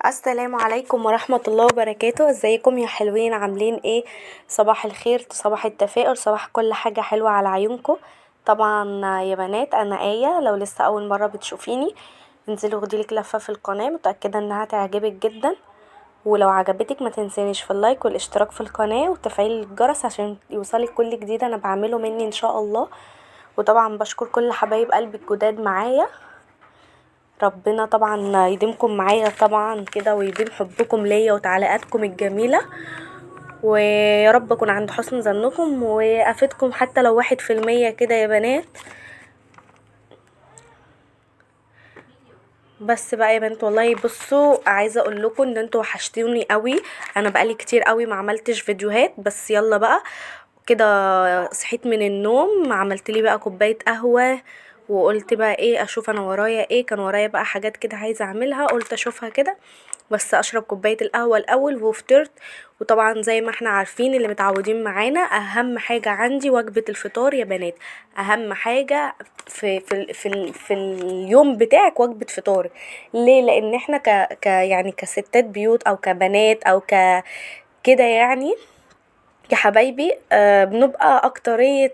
السلام عليكم ورحمة الله وبركاته. ازيكم يا حلوين؟ عاملين ايه؟ صباح الخير، صباح التفاؤل، صباح كل حاجة حلوة على عيونكم. طبعا يا بنات انا آية، لو لسه اول مرة بتشوفيني انزلي وخديلك لفة في القناة، متأكدة انها تعجبك جدا. ولو عجبتك ما تنسينيش في اللايك والاشتراك في القناة وتفعيل الجرس عشان يوصلك كل جديد انا بعمله مني ان شاء الله. وطبعا بشكر كل حبايب قلبي الجداد معايا، ربنا طبعا يديمكم معايا طبعا كده ويديم حبكم ليا وتعليقاتكم الجميلة، ويا رب اكون عند حسن ظنكم وافيدكم حتى لو 1% كده يا بنات. بس بقى يا بنات والله بصوا عايزه اقول لكم ان انتوا وحشتوني قوي، انا بقالي كتير قوي ما عملتش فيديوهات، بس يلا بقى كده صحيت من النوم عملت لي بقى كوباية قهوة وقلت بقى ايه اشوف انا ورايا ايه. كان ورايا بقى حاجات كده عايزه اعملها، قلت اشوفها كده بس اشرب كوباية القهوة الاول وفطرت. وطبعا زي ما احنا عارفين اللي متعودين معانا اهم حاجة عندي وجبة الفطار يا بنات، اهم حاجة في في في, في اليوم بتاعك وجبة فطار. ليه؟ لان احنا ك ك يعني كستات بيوت او كبنات او ك كده يعني يا حبايبي، بنبقى اكترية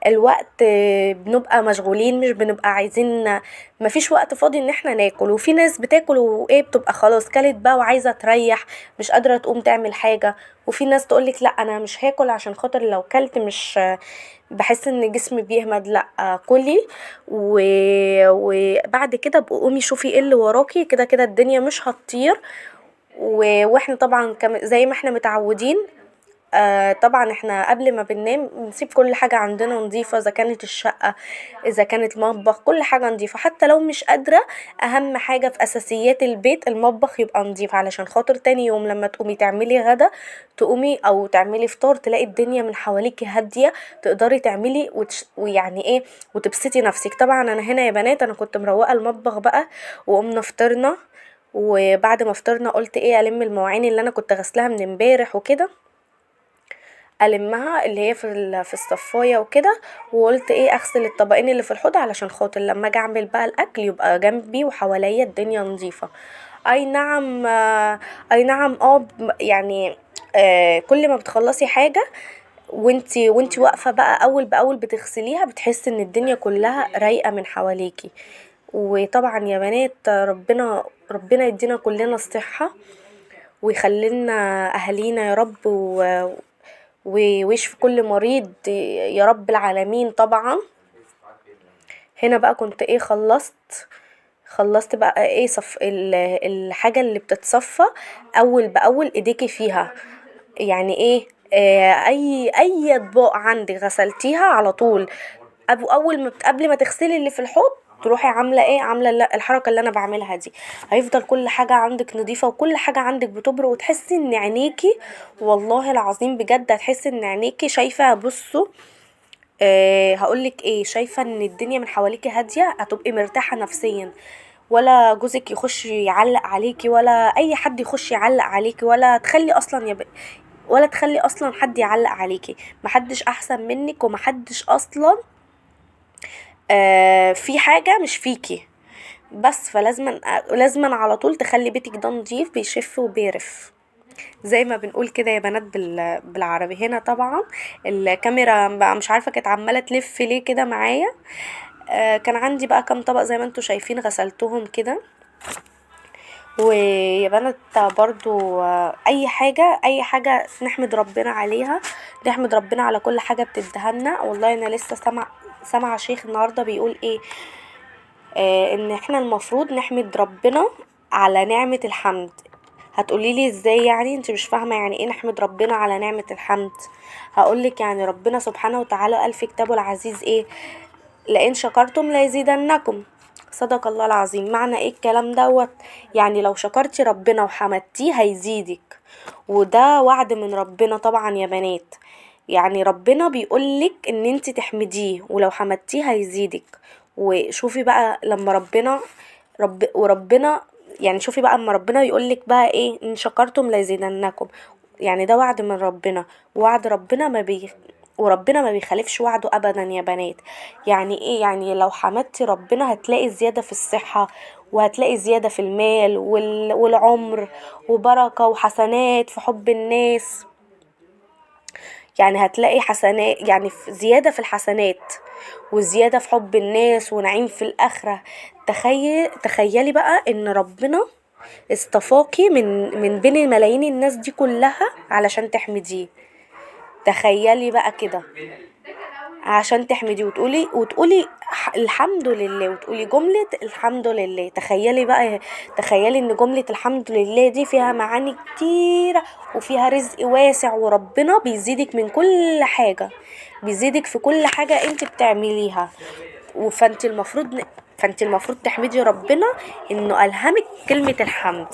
الوقت بنبقى مشغولين، مش بنبقى عايزين، مفيش وقت فاضي ان احنا ناكل. وفي ناس بتاكل وايه بتبقى خلاص كلت بقى وعايزة تريح مش قادرة تقوم تعمل حاجة، وفي ناس تقولك لا انا مش هاكل عشان خاطر لو كلت مش بحس ان جسمي بيهمد. لا كلي وبعد كده بقي قومي شوفي ايه اللي وراكي، كده كده الدنيا مش هتطير. واحنا طبعا زي ما احنا متعودين، طبعا احنا قبل ما بننام بنسيب كل حاجة عندنا نظيفة، اذا كانت الشقة اذا كانت المطبخ كل حاجة نظيفة، حتى لو مش قادرة اهم حاجة في اساسيات البيت المطبخ يبقى نظيف، علشان خاطر تاني يوم لما تقومي تعملي غدا تقومي او تعملي فطار تلاقي الدنيا من حواليكي هادية، تقدري تعملي ويعني ايه وتبسطي نفسك. طبعا انا هنا يا بنات انا كنت مروقة المطبخ بقى وقمنا فطرنا، وبعد ما فطرنا قلت ايه الم المواعين اللي انا كنت غسلاها من امبارح وكده، المها اللي هي في الصفايه وكده، وقلت ايه اغسل الطبقين اللي في الحوض علشان خاطر لما اجي اعمل بقى الاكل يبقى جنبي وحواليا الدنيا نظيفة. اي نعم، اي نعم، يعني كل ما بتخلصي حاجة وانتي واقفة بقى اول باول بتغسليها بتحسي ان الدنيا كلها رايقة من حواليكي. وطبعا يا بنات ربنا يدينا كلنا الصحة ويخلينا اهالينا يا رب، ويشفي كل مريض يا رب العالمين. طبعا هنا بقى كنت ايه خلصت بقى ايه صف الحاجة اللي بتتصفى اول باول ايديكي فيها، يعني ايه، اي اطباق عندك غسلتيها على طول اول ما قبل ما تغسلي اللي في الحوض تروحي عامله ايه، عامله الحركة اللي انا بعملها دي، هيفضل كل حاجة عندك نظيفة وكل حاجة عندك بتبرق، وتحسي ان عينيكي والله العظيم بجد هتحسي ان عينيكي شايفه. بصوا، هقولك ايه، شايفه ان الدنيا من حواليكي هادية، هتبقي مرتاحة نفسيا، ولا جوزك يخش يعلق عليكي ولا اي حد يخش يعلق عليكي، ولا تخلي اصلا يا ولا تخلي اصلا حد يعلق عليكي، محدش احسن منك ومحدش اصلا، في حاجة مش فيكي بس. فلازما لازما على طول تخلي بيتك ده نظيف بيشف وبيرف زي ما بنقول كده يا بنات بالعربي. هنا طبعا الكاميرا بقى مش عارفه كانت عماله تلف ليه كده معايا. كان عندي بقى كام طبق زي ما انتوا شايفين غسلتهم كده. ويا بنات برضو، اي حاجة، اي حاجة نحمد ربنا عليها، نحمد ربنا على كل حاجة بتديها لنا. والله انا لسه سامعه شيخ النهارده بيقول ايه، ان احنا المفروض نحمد ربنا على نعمه الحمد. هتقولي لي ازاي يعني، انت مش فاهمه يعني ايه نحمد ربنا على نعمه الحمد؟ هقولك يعني ربنا سبحانه وتعالى قال في كتابه العزيز ايه، لئن شكرتم ليزيدنكم، صدق الله العظيم. معنى ايه الكلام دوت؟ يعني لو شكرتي ربنا وحمدتيه هيزيدك، وده وعد من ربنا طبعا يا بنات. يعني ربنا بيقولك ان انت تحمديه، ولو حمدتيه هيزيدك. وشوفي بقى لما ربنا رب وربنا يعني شوفي بقى اما ربنا يقولك بقى ايه، ان شكرتم ليزيدنكم، يعني ده وعد من ربنا، وعد ربنا ما بي وربنا ما بيخالفش وعده ابدا يا بنات. يعني ايه؟ يعني لو حمدتي ربنا هتلاقي زيادة في الصحة وهتلاقي زيادة في المال والعمر وبركة وحسنات في حب الناس. يعني هتلاقي حسنات، يعني زيادة في الحسنات وزيادة في حب الناس ونعيم في الآخرة. تخيلي بقى ان ربنا اصطفاكي من بين ملايين الناس دي كلها علشان تحمديه. تخيلي بقى كده، عشان تحمديه وتقولي الحمد لله، وتقولي جملة الحمد لله. تخيلي بقى، تخيلي ان جملة الحمد لله دي فيها معاني كتيرة وفيها رزق واسع، وربنا بيزيدك من كل حاجة، بيزيدك في كل حاجة انت بتعمليها. فانت المفروض تحمدي ربنا انه ألهمك كلمة الحمد.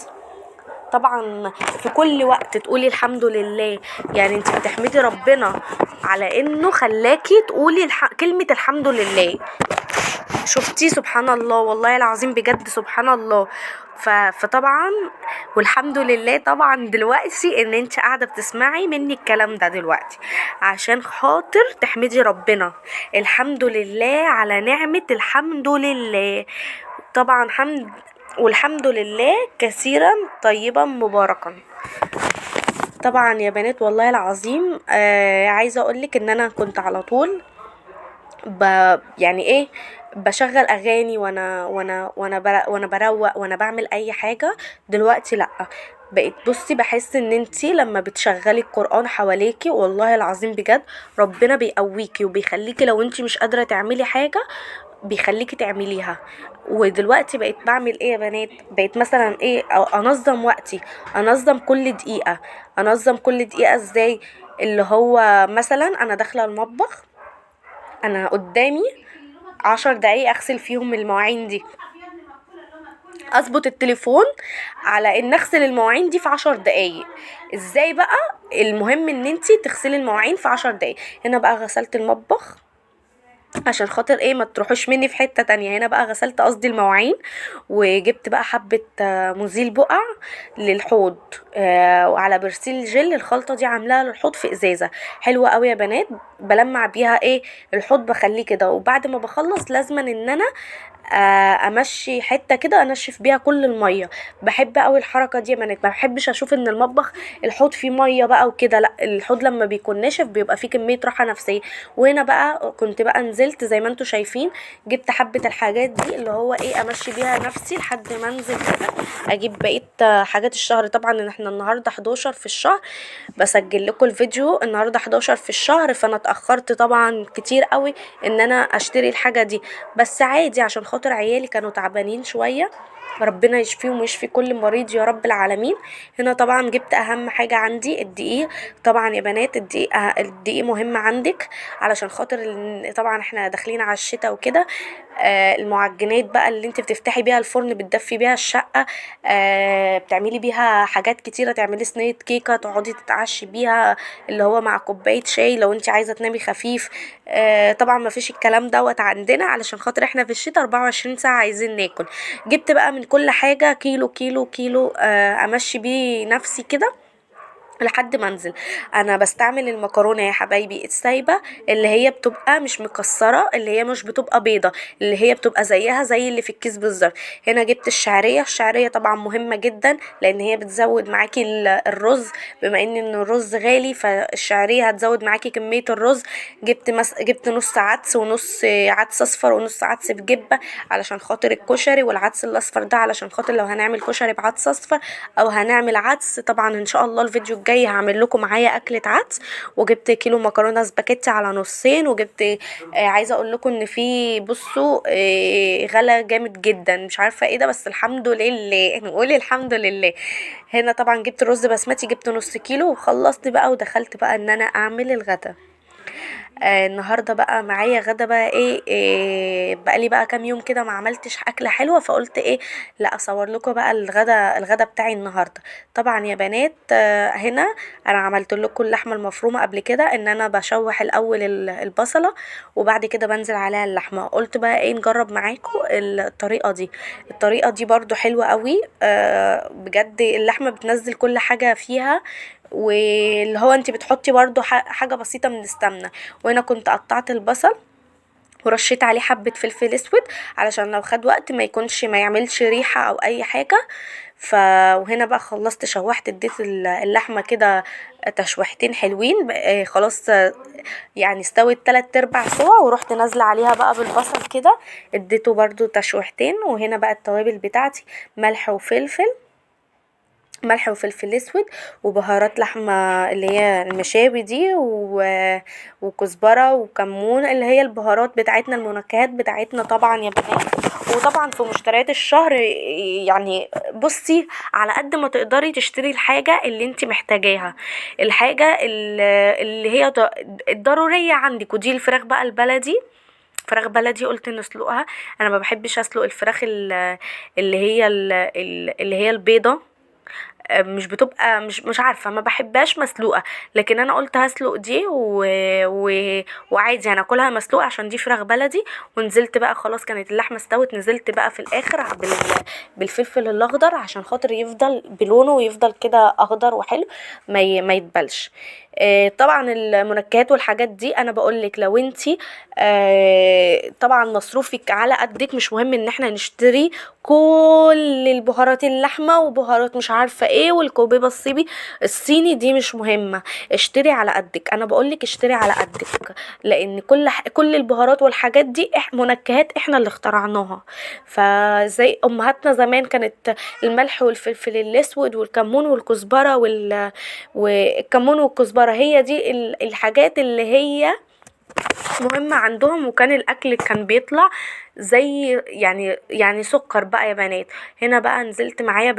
طبعا في كل وقت تقولي الحمد لله، يعني انت بتحمدي ربنا على انه خلاكي تقولي كلمة الحمد لله. شفتي؟ سبحان الله، والله العظيم بجد سبحان الله. فطبعا والحمد لله طبعا دلوقتي ان انت قاعدة بتسمعي مني الكلام ده دلوقتي عشان خاطر تحمدي ربنا. الحمد لله على نعمة الحمد لله. طبعا حمد والحمد لله كثيرا طيبا مباركا. طبعا يا بنات والله العظيم عايزه اقولك ان انا كنت على طول يعني ايه، بشغل اغاني وانا بروق وانا بعمل اي حاجة. دلوقتي لا، بقيت بصي بحس ان انتي لما بتشغلي القرآن حواليكي والله العظيم بجد ربنا بيقويكي وبيخليكي لو انتي مش قادرة تعملي حاجة بيخليكي تعمليها. ودلوقتي بقيت بعمل ايه يا بنات؟ بقيت مثلا ايه، انظم وقتي، انظم كل دقيقة. انظم كل دقيقة ازاي؟ اللي هو مثلا انا داخلة المطبخ، انا قدامي 10 دقايق اغسل فيهم المواعين دي، اظبط التليفون على ان اغسل المواعين دي في 10 دقايق. ازاي بقى؟ المهم ان انتي تغسلي المواعين في 10 دقايق. هنا بقى غسلت المطبخ عشان خاطر ايه، ما تروحوش مني في حتة تانية. هنا بقى غسلت قصدي المواعين، وجبت بقى حبة مزيل بقع للحوض، وعلى برسيل جل. الخلطة دي عاملاها للحوض في ازازة حلوة قوي يا بنات، بلمع بيها ايه الحوض، بخليه كده. وبعد ما بخلص لازما ان انا امشي حتة كده انشف بيها كل المية. بحب قوي الحركة دي يا بنات، ما بحبش اشوف ان المطبخ الحوض فيه مية بقى وكده، لا الحوض لما بيكون ناشف بيبقى فيه كمية راحة نفسية. وهنا بقى كنت بقى نزلت زي ما انتم شايفين، جبت حبه الحاجات دي اللي هو ايه امشي بيها نفسي لحد ما انزل كده اجيب بقية حاجات الشهر. طبعا ان احنا النهارده 11 في الشهر، بسجل لكم الفيديو النهارده 11 في الشهر، فانا اتاخرت طبعا كتير قوي ان انا اشتري الحاجة دي، بس عادي عشان خاطر عيالي كانوا تعبانين شوية، ربنا يشفيهم ويشفي كل مريض يا رب العالمين. هنا طبعا جبت اهم حاجة عندي الدقيق. طبعا يا بنات الدقيق مهم عندك علشان خاطر طبعا احنا داخلين على الشتاء وكده، المعجنات بقى اللي انت بتفتحي بيها الفرن، بتدفي بيها الشقة، بتعملي بيها حاجات كتيرة، تعملي صينية كيكة تقعدي تتعشي بيها اللي هو مع كوباية شاي لو انت عايزه تنامي خفيف. طبعا ما فيش الكلام دوت عندنا علشان خاطر احنا في الشتاء 24 ساعة عايزين ناكل. جبت بقى من كل حاجة كيلو كيلو كيلو، امشي بيه نفسي كده لحد ما انزل. انا بستعمل المكرونه يا حبايبي السايبه اللي هي بتبقى مش مكسرة، اللي هي مش بتبقى بيضة، اللي هي بتبقى زيها زي اللي في الكيس بالظبط. هنا جبت الشعرية، الشعرية طبعا مهمة جدا لان هي بتزود معاكي الرز، بما ان الرز غالي فالشعريه هتزود معاكي كمية الرز. جبت نص عدس ونص عدس اصفر ونص عدس بجبه علشان خاطر الكشري، والعدس الاصفر ده علشان خاطر لو هنعمل كشري بعدس اصفر او هنعمل عدس. طبعا ان شاء الله الفيديو الجاي هعمل لكم معايا اكله عدس. وجبت كيلو مكرونه سباكيتي على نصين، وجبت عايزه اقول لكم ان في بصوا غلا جامد جدا، مش عارفه ايه ده، بس الحمد لله نقول الحمد لله. هنا طبعا جبت رز بسمتي، جبت نص كيلو، وخلصت بقى ودخلت بقى ان انا اعمل الغدا. النهارده بقى معايا غدا بقى ايه بقالي بقى كام يوم كده ما عملتش اكله حلوة، فقلت ايه لا اصور لكم بقى الغدا بتاعي النهارده. طبعا يا بنات هنا انا عملت لكم اللحمة المفرومه قبل كده، ان انا بشوح الاول البصله وبعد كده بنزل عليها اللحمة. قلت بقى ايه نجرب معاكم الطريقة دي، الطريقة دي برضو حلوة قوي، بجد اللحمة بتنزل كل حاجة فيها، واللي هو انت بتحطي برضو حاجة بسيطة من السمنة. وهنا كنت قطعت البصل ورشيت عليه حبه فلفل اسود علشان لو خد وقت ما يكونش ما يعملش ريحه او اي حاجة. وهنا بقى خلصت شوحت، اديت اللحمة كده تشويحتين حلوين، خلاص يعني استوت 3/4 سوا، ورحت نازله عليها بقى بالبصل كده، اديته برده تشويحتين. وهنا بقى التوابل بتاعتي، ملح وفلفل، ملح وفلفل اسود، وبهارات لحمه اللي هي المشاوي دي، وكزبره وكمون، اللي هي البهارات بتاعتنا المنكهات بتاعتنا طبعا يا بنات. وطبعا في مشتريات الشهر يعني بصي على قد ما تقدري تشتري الحاجة اللي انت محتاجاها، الحاجة اللي هي الضرورية عندك. ودي الفراخ بقى البلدي، فراخ بلدي قلت نسلقها، انا ما بحبش اسلق الفراخ اللي هي البيضة، مش بتبقى مش عارفه، ما بحبهاش مسلوقة، لكن انا قلت هسلق دي وعادي انا اكلها مسلوقة عشان دي فراخ بلدي. ونزلت بقى خلاص كانت اللحمة استوت، نزلت بقى في الاخر بالفلفل الاخضر عشان خاطر يفضل بلونه ويفضل كده اخضر وحلو، ما يتبلش. طبعا المنكهات والحاجات دي انا بقولك لو انتي طبعا مصروفك على قدك، مش مهم ان احنا نشتري كل البهارات اللحمة وبهارات مش عارفه ايه والكوبيبه الصيني دي مش مهمة، اشتري على قدك. انا بقولك اشتري على قدك، لان كل البهارات والحاجات دي منكهات احنا اللي اخترعناها. فزي امهاتنا زمان كانت الملح والفلفل الاسود والكمون والكزبره والكمون والكزبره، هي دي الحاجات اللي هي مهمة عندهم، وكان الاكل كان بيطلع زي يعني سكر بقى يا بنات. هنا بقى نزلت معايا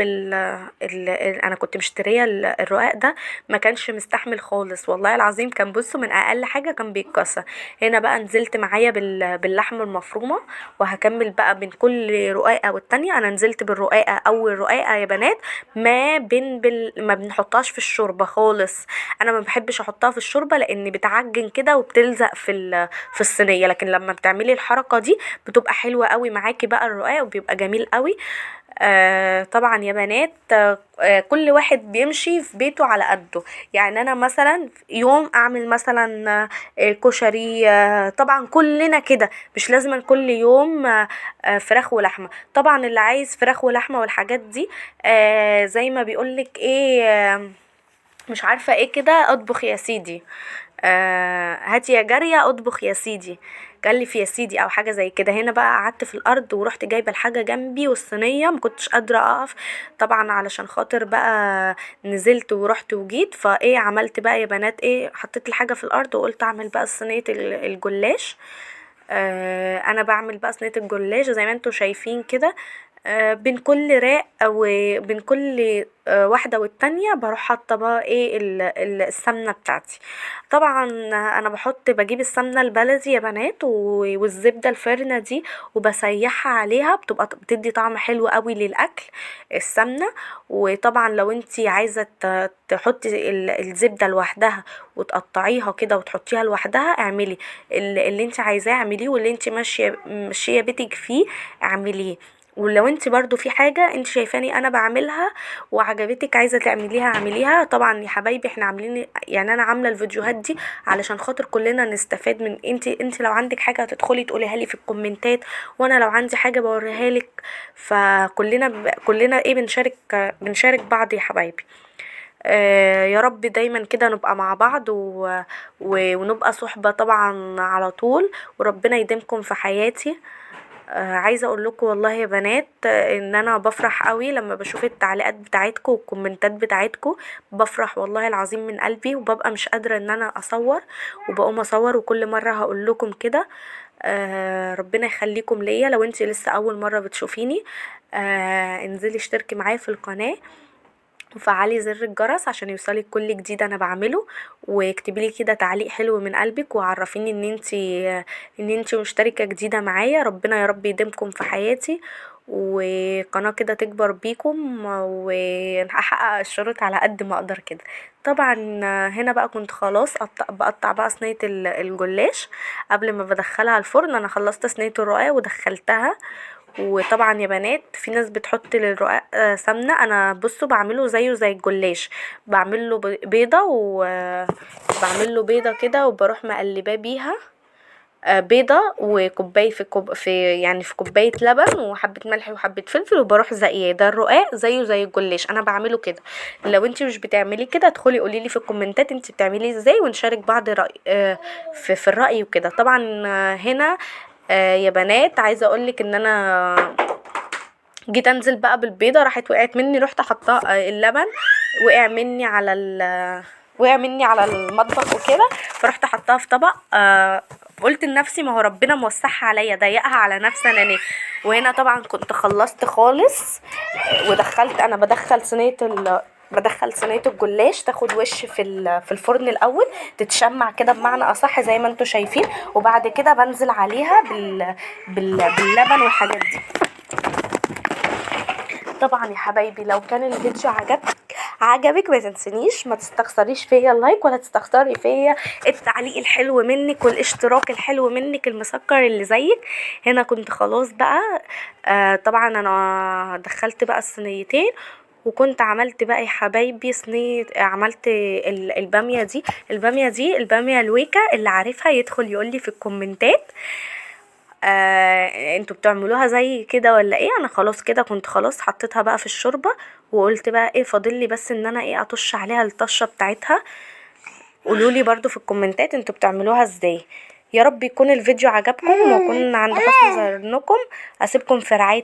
انا كنت مشتريه الرقاق ده، ما كانش مستحمل خالص والله العظيم، كان بصوا من اقل حاجة كان بيتكسر. هنا بقى نزلت معايا باللحمه المفرومه، وهكمل بقى بين كل رقاقه والتانية. انا نزلت بالرقاقه، اول رقاقه يا بنات ما بنحطهاش في الشوربة خالص، انا ما بحبش احطها في الشوربة لان بتعجن كده وبتلزق في الصينية، لكن لما بتعملي الحركة دي بتبقى حلوة قوي معاكي بقى الرقاق، وبيبقى جميل قوي. طبعا يا بنات، كل واحد بيمشي في بيته على قده، يعني انا مثلا يوم اعمل مثلا كشري، طبعا كلنا كده، مش لازم كل يوم فراخ ولحمه. طبعا اللي عايز فراخ ولحمه والحاجات دي، زي ما بيقولك ايه، مش عارفه ايه كده، اطبخ يا سيدي، هاتي يا جارية اطبخ يا سيدي، كلف يا سيدي او حاجة زي كده. هنا بقى قعدت في الارض ورحت جايبه الحاجة جنبي والصينيه، ما كنتش قادرة اقف طبعا علشان خاطر بقى نزلت ورحت وجيت. فايه عملت بقى يا بنات، ايه حطيت الحاجة في الارض وقلت اعمل بقى صينية الجلاش. انا بعمل بقى صينية الجلاش زي ما انتم شايفين كده، بين كل راق وبين كل واحدة والتانية بروح حاطه بقى ايه السمنة بتاعتي. طبعا انا بجيب السمنة البلدي يا بنات والزبده الفرنه دي وبسيحها عليها، بتبقى بتدي طعم حلو قوي للاكل السمنة. وطبعا لو انتي عايزه تحطي الزبدة لوحدها وتقطعيها كده وتحطيها لوحدها، اعملي اللي انتي عايزاه اعمليه، واللي انتي ماشية بيتك فيه اعمليه. ولو انت برضو في حاجة انت شايفاني انا بعملها وعجبتك عايزة تعمليها اعمليها. طبعا يا حبايبي احنا عاملين، يعني انا عاملة الفيديوهات دي علشان خاطر كلنا نستفاد من انت لو عندك حاجة هتدخلي تقوليها لي في الكومنتات، وانا لو عندي حاجة بوريها لك، فكلنا كلنا ايه بنشارك بعض يا حبايبي. يا رب دايما كده نبقى مع بعض ونبقى صحبة طبعا على طول، وربنا يديمكم في حياتي. عايزه اقول لكم والله يا بنات، ان انا بفرح قوي لما بشوف التعليقات بتاعتكم والكومنتات بتاعتكم، بفرح والله العظيم من قلبي، وببقى مش قادرة ان انا اصور، وبقوم اصور، وكل مرة هقول لكم كده. ربنا يخليكم ليا. لو انت لسه اول مرة بتشوفيني، انزلي اشتركي معايا في القناة وفعلي زر الجرس عشان يوصلك كل جديد انا بعمله، واكتبي لي كده تعليق حلو من قلبك وعرفيني ان انتي مشتركة جديدة معايا. ربنا يا رب يديمكم في حياتي، وقناة كده تكبر بيكم، ونحقق الشروط على قد ما اقدر كده. طبعا هنا بقى كنت خلاص بقطع بقى صينية الجلاش قبل ما بدخلها الفرن. انا خلصت صينية الرقاق ودخلتها. وطبعا يا بنات في ناس بتحط للرقاق سمنه، انا بصوا بعمله زيه زي الجلاش، بعمل له بيضة وبعمل له بيضة كده وبروح مقلباه بيها. بيضة وكوبايه في كوب في يعني في كوباية لبن وحبه ملح وحبه فلفل، وبروح زقياه. ده الرقاق زيه زي الجلاش، انا بعمله كده. لو انت مش بتعملي كده ادخلي قولي لي في الكومنتات انت بتعمليه ازاي، ونشارك بعض راي في الراي وكده. طبعا هنا يا بنات عايزه اقولك ان انا جيت انزل بقى بالبيضه، راحت وقعت مني، رحت حطها اللبن وقع مني على وقع مني على المطبخ وكده، فرحت حطها في طبق. قلت لنفسي ما هو ربنا موسعها عليا، ضيقها على نفسي انا ليه. وهنا طبعا كنت خلصت خالص ودخلت، انا بدخل صينية بدخل صينية الجلاش تاخد وش في الفرن الاول، تتشمع كده بمعنى اصح زي ما انتم شايفين، وبعد كده بنزل عليها باللبن والحاجات دي. طبعا يا حبايبي لو كان الفيديو عجبك ما تنسنيش، ما تستخسريش فيا ال like، ولا تستخسري فيا التعليق الحلو منك والاشتراك الحلو منك المسكر اللي زيك. هنا كنت خلاص بقى، طبعا انا دخلت بقى الصينيتين، وكنت عملت بقى يا حبايبي صينية، عملت الباميه دي، الباميه دي الباميه الويكا، اللي عارفها يدخل يقولي في الكومنتات انتوا بتعملوها زي كده ولا ايه. انا خلاص كده كنت خلاص حطيتها بقى في الشوربة، وقلت بقى ايه فاضل لي بس ان انا ايه اطش عليها الطشه بتاعتها. قولولي برضو في الكومنتات انتوا بتعملوها ازاي. يا رب يكون الفيديو عجبكم واكون عند حسن ظنكم. اسيبكم في رعاية.